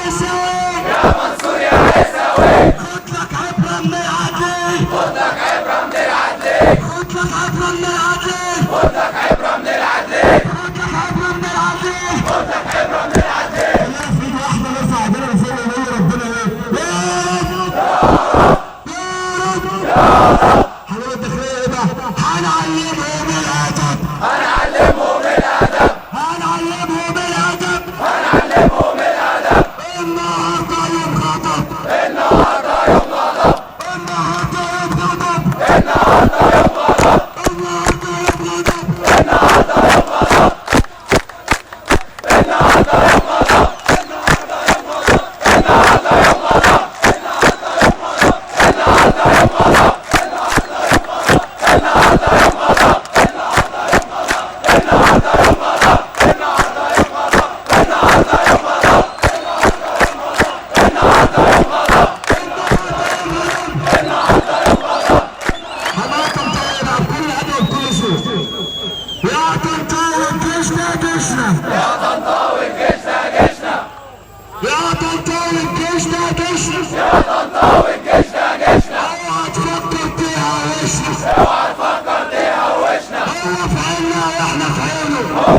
عيساوي، يا منصور يا عيساوي، خد لك عبرة من العدلي، خد لك عبرة من العدلي، خد لك عبرة من العدلي، خد لك عبرة من العدلي، خد لك عبرة من العدلي. خد لك عبرة من العدلي. خلينا في ايد واحدة نرفع ايدينا لفوق ونقول ربنا ايه؟ يا رب يا رب يا رب. حلوة الداخلية ايه بقى؟ هنعلمهم الأدب، هنعلمهم الأدب، هنعلمهم الأدب. هنعلمهم الأدب. النهارده يوم غضب، النهارده يوم غضب، النهارده يوم غضب، النهارده يوم غضب، النهارده يوم غضب. النهارده يوم غضب، النهارده يوم غضب، النهارده يوم غضب، النهارده يوم غضب، النهارده يوم غضب، النهارده يوم غضب، النهارده يوم غضب، النهارده يوم غضب، النهارده يوم غضب. حماية طنطاوي بقى بكل أدب وبكل صوت. يا طنطاوي جيشنا جيشنا، يا طنطاوي جيشنا جيشنا، يا طنطاوي جيشنا جيشنا، يا طنطاوي جيشنا جيشنا، اوعى تفكر تهوشنا، اوعى تفكر تهوشنا، هو في عيننا واحنا في عينه، هو